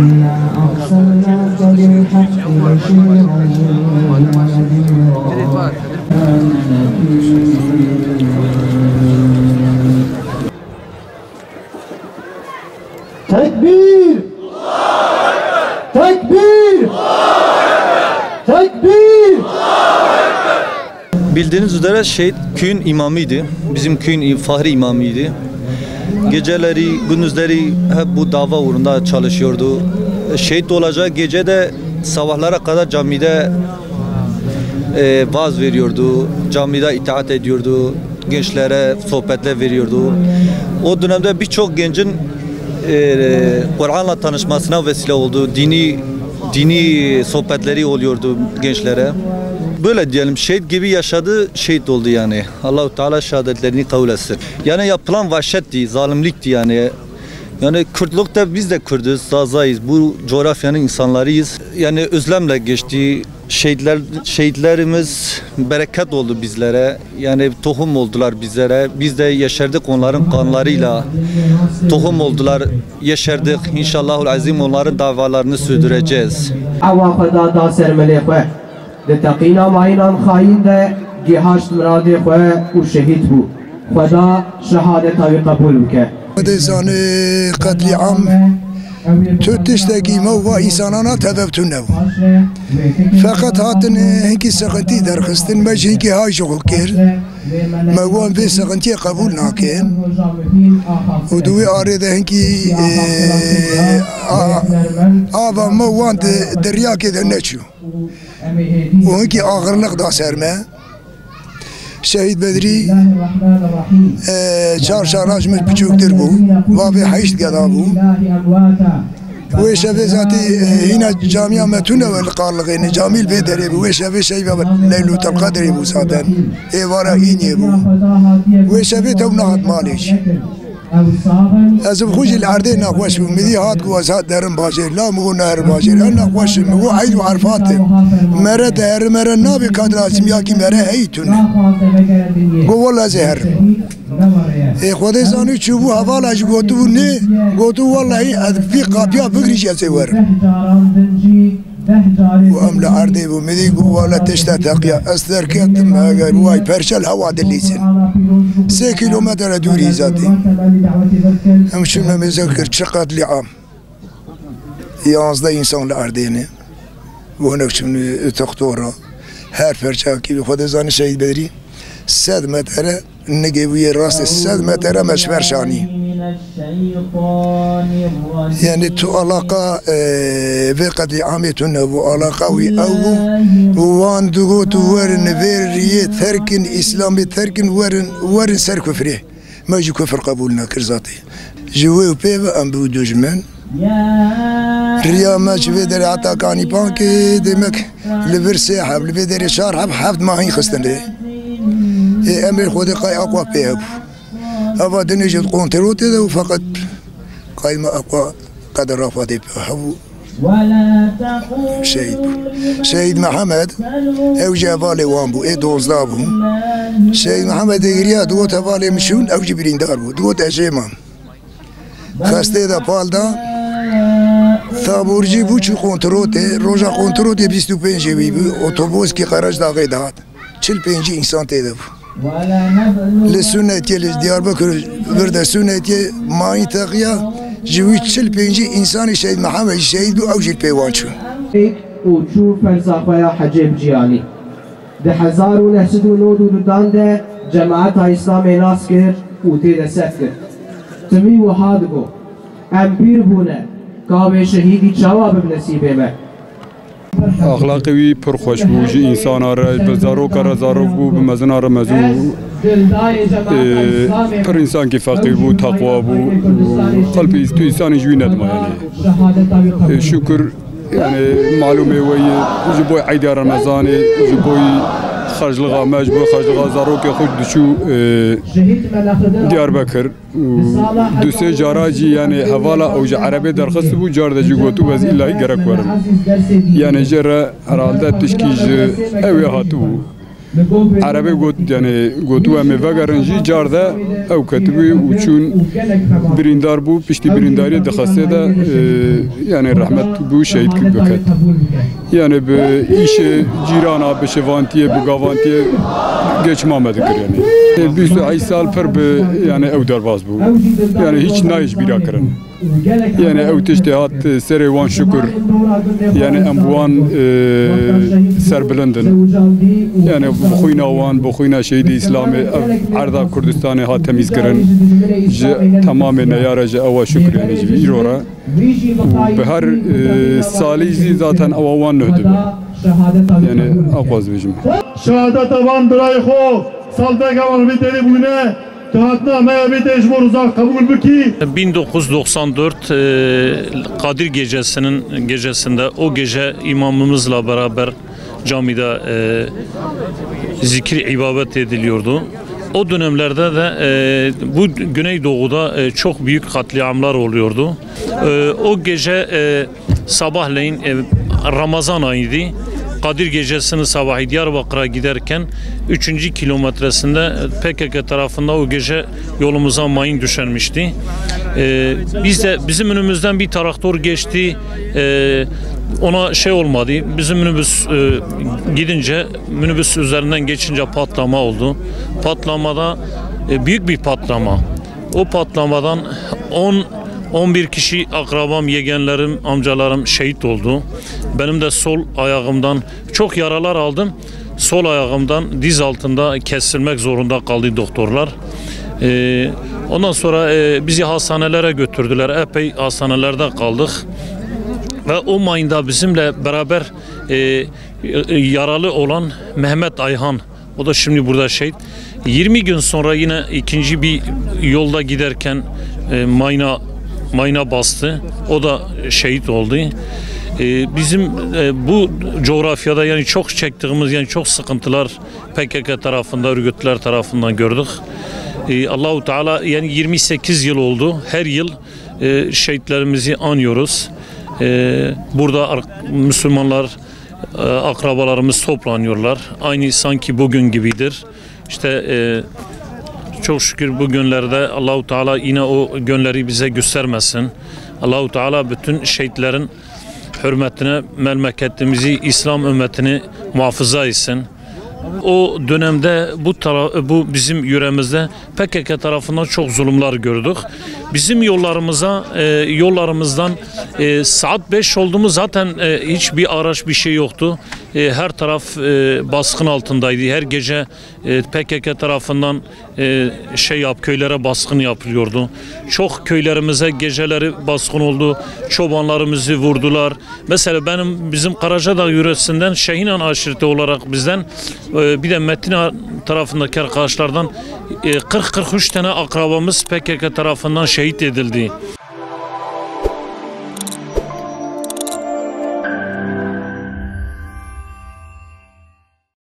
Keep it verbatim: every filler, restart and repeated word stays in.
إنا أرسلناك بالحق بشيرا ونذيرا. Tekbîr! Tekbîr! Tekbîr! Bildiğiniz üzere şehit köyün imamıydı. Bizim köyün im-, fahri imamıydı. Geceleri, gündüzleri hep bu dava uğrunda çalışıyordu. Şehit olacağı gece de sabahlara kadar camide, e, vaaz veriyordu. Camide itaat ediyordu. Gençlere sohbetler veriyordu. O dönemde birçok gencin, e, Kur'an'la tanışmasına vesile oldu. Dini, dini sohbetleri oluyordu gençlere. Böyle diyelim, şehit gibi yaşadı, şehit oldu yani. Allahu Teala şehadetlerini kabul etsin. Yani yapılan vahşetti, zalimlikti yani. Yani Kürtlükte biz de Kürdüz, Zazayız, bu coğrafyanın insanlarıyız. Yani özlemle geçti. Şehitler, şehitlerimiz bereket oldu bizlere. Yani tohum oldular bizlere. Biz de yeşerdik onların kanlarıyla. Tohum oldular, yeşerdik. İnşallahul azim onların davalarını sürdüreceğiz. Ewa Xweda da ser milê xwe. Di teqîna mayînan xayîn de gihaşt miradê xwe û şehîd bû. Xweda şehadeta wî qebûl bike. Xwedê zanê qetlîam tu tiştekî me û va însanana tevevtûne bû. Feqet hatin hinkî sexintî derxistin, me jî hinkî hay ji xwe kir. Me wan vê sexintiyê qebûl nakin. Û di wê arê de hinkî, e, a-, ava me wan di, di riyakê de neçû. û hinkî axirliq da ser me. Şehîd Bedrî, e, çar şana ji min piçûktir bû. Bavê heşt geda bû. Wê şevê zatî, e, hîna camiya me tune we li Qarlixê ne. Camî li vê derê bû. Wê şevê şevê Leylatul Qedrê bû zaten. Êvara îniyê bû. Wê şevê tew nehat malê jî. Ez bi xwe jî li erdê nexweş bûm. Min dî hat ku ez hat derim bajêr. La min got neherim bajêr. Ez nexweş im. Min got eyd û erfat e. Mere deherim, mere nabê kadra simyakî mere hey tune. Got wele ez ê herim. Ê Xwedê zanî çûbû hevala jî gotibû nê. Gotibû wellehî ez vî qapiya bigirî jî ez ê werim. Û em li erdê bû, min dî got wele tişta teqiya. Ez derketim, heger way perçel hewa dilîzin. Sê kîlometre dûrî zatî. Em çûn me mêze kir, çi qetlîam. Yanzdeh însan li erdê ne. Û hinek çûn doktora. Her perçakî, Xwedê zanî şehîd Bedrî sed metre. Nigê wî yê rastê sed metre me ji ber şanî. Yani tu alaqa, e, vê qedî amê tu nebû. Alaqa wî ew bû. Û wan digot werin vê riyê terkin, Îslamê terkin, werin, werin ser kufrê. Me jî kufr qebûl nekir zatê. Ji wê û pê ve em bû dujmen. Riya me ji vê derê heta Kanîpankê, demek li vir sê heb, li vê derê çar heb, heft mahî xistin rê. Ê emrê Xwedê qay aqwa pê hebû. Eva dinê jî kontrol tê de û feqet qay me aqwa qedera Xwedê pê hebû. Şehîd bû. Şehîd Mihemed, ew jî hevalê wan bû, ê dozdeh bû. Şehîd Mihemed ê giriya, digot hevalê min şûn, ew jî birîndar bû. Digot ez jê mam. Xestê de pal da, taborcî bû çû kontrolê, roja kontrolê bîst û pêncê wî bû, otoboskî Qerejdaxê dihat. Çil pêncî însan tê de bû. Li Sûnetiyê, li Diyarbekir vir de Sûnetiyê mayî teqiya, ji wî çil pêncî însanî Şehîd Mihemed jî şehîd bû, ew jî li pê wan çû. Û çû ferza xwe ya hecê bi cî anî. Di hezar û neh sed û nod û dudan de cemaeta Îslamê nas kir û tê de sed kir. Timî wiha digot, em pîr bûne, ka wê şehîdî çawa bib nesîbê me? Axlaqê wî pir xweş bû, ji însana re, bi zaroka re zarok bû, bi mezina re mezin bû. Ê, pir însankî feqî bû, teqwa bû. Xelpî tu însanî ji wî nedima yanî. Ê, şukir, yanî malûmê we ye, ji bo eydê Remezanê, ji bo xerclixa me, ji bo xerclixa zarokê xwe diçû, ê, Diyarbekir. Û du sê cara jî, yanî hevala ew ji erebê derxistibû, car de jî gotibû ez îllahî gerek werim. Yanî jê re herhalde tişkî ji ew ê hatibû. Erebê got, yani, gotu em ê vegerin jî, car de ew ketibû û çûn birîndar bû, piştî birîndariyê di xestê de, e, yani, rehmet bû, şehîd bi ket. Yani, bi îşê cîrana, bi şevantiyê, bi gavantiyê geç mame dikir, yani. E, bîst û heşt sal pir bi, yani, ew derbas bû. Yani, hiç nayê ji bîra kirin. Yani ew tiştê hat serê wan şukur. Yani em bi wan, e, serbilind in. Yani bi xwîna wan, bi xwîna şehîdê Îslamê ev erda Kurdistanê hat temîz kirin. Ji temamê neyara ji ewa şukur, yani ji îro re. Û bi her, e, salî jî zaten ewa wan nuh dibe. Yani ew xwaz dibêjim. Şehadeta van birayê xwe, salvega wan vî derê bûne, ki hatina me ya vê derê ji bo riza qebûl bikî. Bin dokuz yüz doksan dört, e, Kadir Gecesi'nin gecesinde o gece imamımızla beraber camide, e, zikir ibadet ediliyordu. O dönemlerde de, e, bu Güneydoğu'da, e, çok büyük katliamlar oluyordu. E, o gece, e, sabahleyin, e, Ramazan ayıydı. Kadir Gecesi'nin sabahı Diyarbakır'a giderken üçüncü kilometresinde P K K tarafından o gece yolumuza mayın düşenmişti. E, biz de, bizim önümüzden bir traktor geçti. E, ona şey olmadı. Bizim minibüs, e, gidince minibüs üzerinden geçince patlama oldu. Patlamada, e, büyük bir patlama. O patlamadan on, on bir kişi akrabam, yegenlerim, amcalarım şehit oldu. Benim de sol ayağımdan çok yaralar aldım. Sol ayağımdan diz altında kesilmek zorunda kaldı doktorlar. Ee, ondan sonra, e, bizi hastanelere götürdüler. Epey hastanelerde kaldık. Ve o mayında bizimle beraber, e, e, yaralı olan Mehmet Ayhan, o da şimdi burada şehit. Yirmi gün sonra yine ikinci bir yolda giderken, e, mayına, mayına bastı. O da şehit oldu. E, bizim, e, bu coğrafyada yani çok çektiğimiz yani çok sıkıntılar P K K tarafında, örgütler tarafından gördük. E, Allahu Teala yani yirmi sekiz yıl oldu. Her yıl, e, şehitlerimizi anıyoruz. E, burada ar-, Müslümanlar, e, akrabalarımız toplanıyorlar. Aynı sanki bugün gibidir. İşte, e, çok şükür bu günlerde Allahu Teala yine o günleri bize göstermesin. Allahu Teala bütün şehitlerin hürmetine memleketimizi, İslam ümmetini muhafaza etsin. O dönemde bu tara-, bu bizim yöremizde P K K tarafından çok zulümler gördük. Bizim yollarımıza, e, yollarımızdan, e, saat beş oldu mu zaten, e, hiçbir araç, bir şey yoktu. E, her taraf, e, baskın altındaydı. Her gece, e, P K K tarafından, e, şey yap, köylere baskın yapılıyordu. Çok köylerimize geceleri baskın oldu. Çobanlarımızı vurdular. Mesela benim, bizim Karacadağ yöresinden Şehinan aşireti olarak bizden, e, bir de Metin Ağa tarafındaki arkadaşlardan, e, kırk kırk üç tane akrabamız P K K tarafından şehit edildi.